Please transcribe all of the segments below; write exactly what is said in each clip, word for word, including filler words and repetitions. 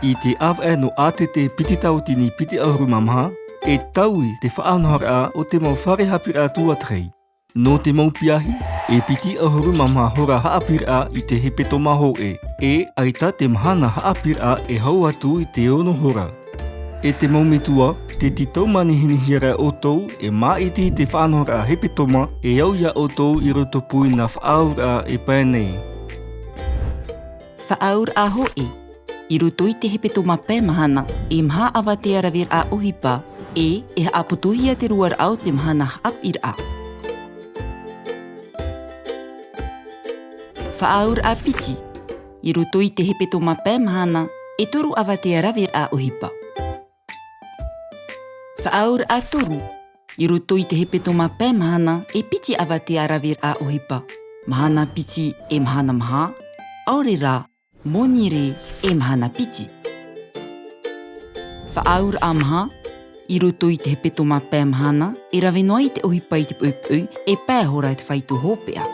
i te ʻāvaʻe nō ʻĀtete piti tauatini piti ʻahuru mā maha, e taui te faʻanahoraʻa o te mau fare haʻapiʻiraʻa tuatahi. Nō te mau piahi, e piti ʻahuru mā maha hora haʻapiʻiraʻa i te hepetoma hōʻē, e ʻaita te mahana haʻapiʻiraʻa e hau atu i te ono hora. E te mau metua, tē tītau manihinihi ra ʻoutou e māʻiti i te faʻanahoraʻa hepetoma e au ia ʻoutou i rotopū i nā faʻaauraʻa e pae nei. Faʻaauraʻa hōʻē. I roto i te hepetoma pae mahana, e maha ʻāvatea raveraʻa ʻohipa, e, e haʻaputuhia te ruaraʻa o te mahana haʻapiʻiraʻa. Faʻaauraʻa piti. I roto i te hepetoma pae mahana, e toru ʻāvatea raveraʻa ʻohipa. Faʻaauraʻa toru. I roto i te hepetoma pae mahana, e piti ʻāvatea raveraʻa ʻohipa. Mahana piti e mahana maha, ʻaore rā, monirē e mahana piti. Faʻaauraʻa maha. I roto i te hepetoma pae mahana, e rave noa i te ʻohipa i te poʻipoʻi, e pae hora te faito hopeʻa.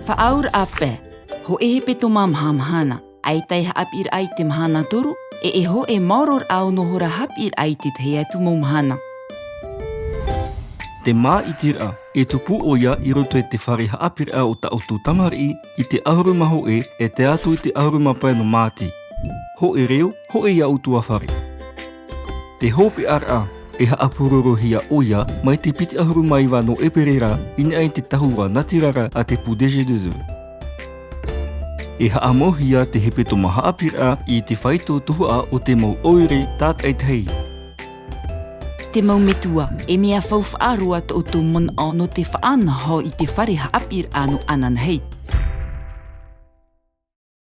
Faʻaauraʻa pae. Hōʻē hepetoma maha mahana, ʻaita e haʻapiʻiraʻa i te mahana toru, e e hōʻē maororaʻa ono hora haʻapiʻiraʻa i te tahi atu mau mahana. Te māʻitiraʻa, e tupu ʻoia i roto i te fare haʻapiʻiraʻa o tā ʻoutou tamariʻi i te ʻahuru mā hōʻē e tae atu i te ʻahuru mā pae nō Māti. Hōʻē reo, hōʻē ia ʻutuāfare. Te hopeʻaraʻa, e haʻapurorohia ʻoia mai te piti ʻahuru mā iva nō ʻEperēra i niʻa i te tahua natirara a te pū D G deux E. E haʻamauhia te hepetoma haʻapiʻiraʻa i te faito tuhaʻa o te mau ʻoire tātaʻitahi. Te mau metua, e mea faufaʻa roa tō ʻoutou manaʻo nō te faʻanaho i te fare haʻapiʻiraʻa nō ananahi.